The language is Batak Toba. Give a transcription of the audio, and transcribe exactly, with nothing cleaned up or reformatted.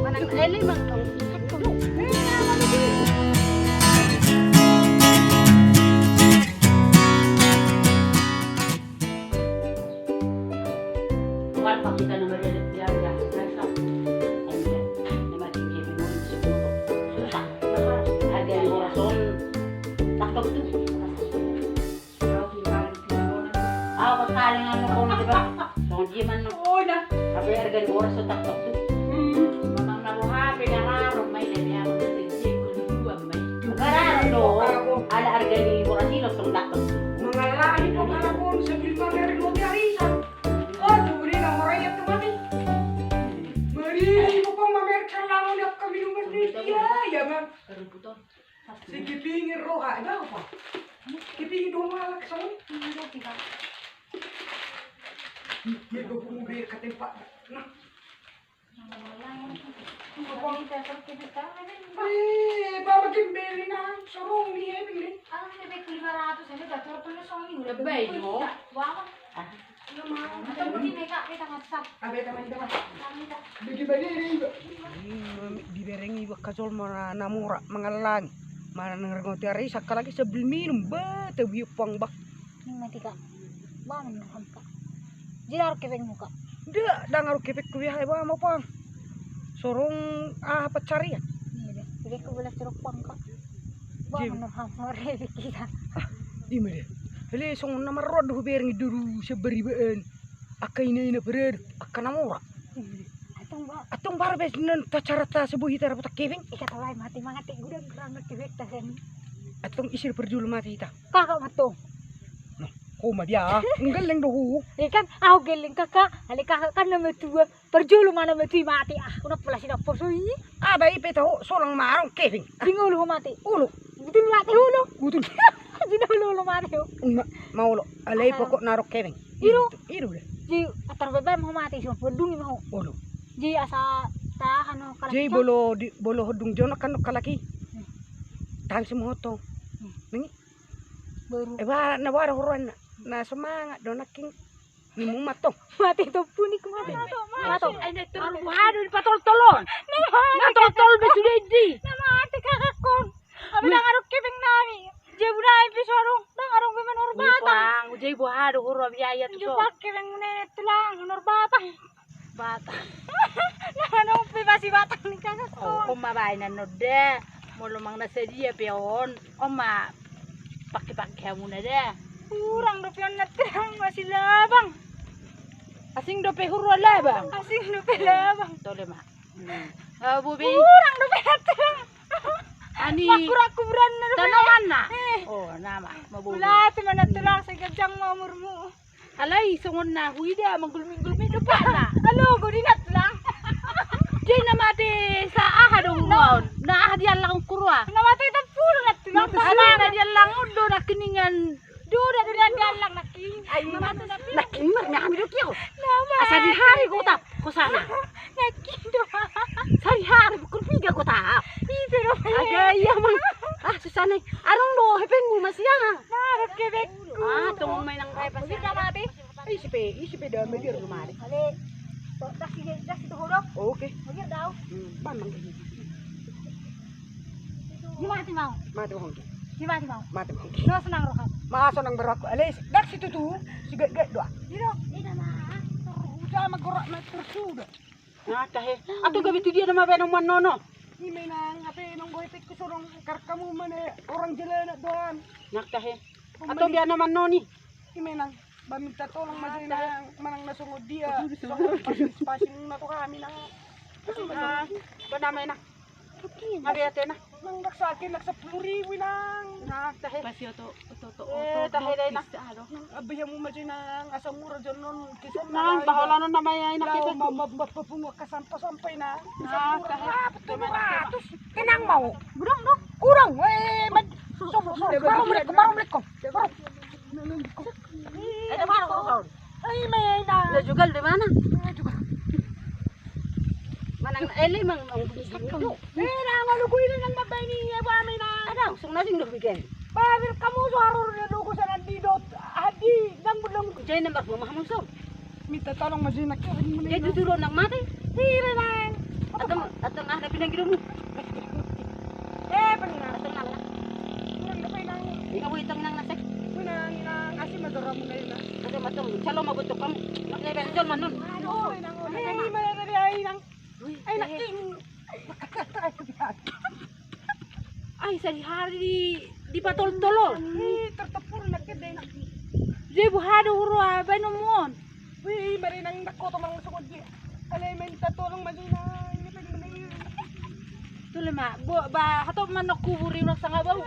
Manang ele mang. Au paling anu kau na deba. Songon dia manang. Oh, ina. Hape arga ni boras so taktok tu. Hmm. Manang na boha pe gararon ma i, dia pe au na sejek ko ni dua ma i. Gararon do. Ala arga ni boras i lo song taktok tu. Mangalani po kalakon sambil mamerek roti arisan. Oh, tu beri na morai ya tu mati. Beri po mamerek salamo ni akka minuman ni dia ya, Bang. Sigi pingin roha, eh, bapa. Sigi pingin dong malak sama. Ini dong tiga. Ini dong pungu be katempa. Nah. Eh, bapa gembeli nang sorong ni, eh, beli. Ah, ini be lima ratus, ini dator tuh song ini. Lebay, yo. Wah. Ah. Diberengi iba angka jolma na mura mangallangi. Manang ringot ari sangka lagi sambil minum ba tabi ompang ba. Mati ka. Ba manurham ka. Jila ro kepengmu ka. Nda, ndang ro kepengku be aha ba ma ompang. Sorong aha pancarian. Kepengku belas ro ompang ka. Ba manurham ore kita. Ah, ima dia. Hale songon na marroan do hubereng i doru sabar ibaan. Angka ina-ina paradu, angka na mura. Antong ba. Antong bara be non tacarata sebohi tara botak kepeng. Ika talai mati mangati gudang gudang mati betta kan. Antong isi parjolo mati hita. Kakak matong. Nah, ho ma dia. Nggelleng do hu. Ikan au gelleng kakak. Ale kakak kan nama tua. Parjolo mana mati mati ah. Una pula sina poso i. Aba i pe tahu solang marong kepeng. Dingolo ho mati. Ulu. Betul mati ulu. Betul. Dingolo ulu mati ulu. Maulo. Alai pokok narok kepeng. Iru. Iru le. Ji atar bebem ho mati so podung i mau. Olo. Ji asa tahan ho kalak. Ji bolo di bolo hodung jonok kan kalak i. Tahan semoto. Nangi. Baru. Eba na bara huruan na semangat do naking. Nimu matong. Mati to punik mati. Matong. Ai na terus hadu di patol tolon. Na tol tol be sudah di. Na mati kakak kon. Abi dang adong kepeng nami. Jabu nami pe so adong, dang adong be manor batang. Ujai boha do hurro biaya tu so. Pake beng ne tulang manor batang. Batang. Nah, adong pe basi batang ni kakak. Oh, koma bae na nodde. Molo mang na sadia pe on. Oma pake pake hamu na da. Kurang do pe on na tulang masih labang. Asing do pe hurro labang. Asing do pe labang. Tole ma. Bobi. Kurang do pe na tulang. Ani. Makura kuburan na do pe. Tanaman na. Oh, nama. Mabulu. Ulati mana tulang seganjang ma umurmu. Alai songon na huida manggulmi-gulmi do pe na. Alo godi na tulang. Dia na mate sa aha do hurro on. Na aha diallang kurua. Na mate tampulu na tulang. Mate na diallang on do na keningan. Duda, duda, diallang naki. Naki mar, nami do kio. Asa di hari kota, kosana. Naki do. Sari hari pukul tiga kota. Itu do. Aga iya mang. Ah, susah nih. Adong do hepengmu masih ya. Nah, hepengku. Ah, tong main nang. Isi pe, isi pe dalam dia rumah. Ale. Tok, das isi, das itu huruf. Oke. Oke, dau. Bang, bang. Di mati mau. Mati mau. Di mati mau. Mati mau. No senang roha. Ma senang berlaku. Ale, dak situ tu. Siget-get doa. Di do. Ida ma. Terus udah magorok na tersudah. Nah, tahe. Atau gabe tu dia nama beno manono. Ini menang, apa nonggo itu kesorong karkamu mana orang jalanan doan. Nah, tahe. Atau dia nama noni. Ini menang. Ba minta tolong ma jo inang, manang na songon dia. Songon partisipasi muna tu hami nang. Ba nama inang. Mari ate na. Nang dak sake nang sepuluh ribu inang. Nang tahe. Pasi oto oto oto. Eh, tahe da inang. Abih hamu ma jo inang, asa mura jo non. Nang baholanon nama ya inang kita. Bapak pungu ka sampah-sampah inang. Nang tahe. Tenang mau. Gudang dong. Gudang. Eh, sobo sobo. Baru melek, baru melek kong. Ada mana kau kau? Ai mai na. Ada juga di mana? Ada juga. Manang ele mang mang bunyi itu. Eh, nang alu kuini nang babai ni ya ba mai na. Ada langsung nasi nggak bikin. Babil kamu so harus ada duku sana di dot hadi nang belum. Jadi nembak mama kamu so. Minta tolong ma jo, Inang. Jadi tutu do, Inang, mate. Hira, Inang. Atong, atong, ah, tapi nang gidomu. Eh, penginang. Atong, Inang. Kurang apa, Inang? Inang, woi, tong, Inang, nasek. Woi, Inang, Inang, asi ma doramu, Inang. Atong, atong, calo ma botok kamu. Nak lebar jol manon. Aduh, Inang, Inang. Ai, Inang. Ai, sadihari di, dipatoltol on. Ih, tertepur nak kede nak. Dia buhado huru abai nomuon. Wih, mari nang nak koto mang songon dia. Alai minta tolong ma jo, Inang. Tule ma, bo, ba, hatop manok kubur i ulang sanga bau.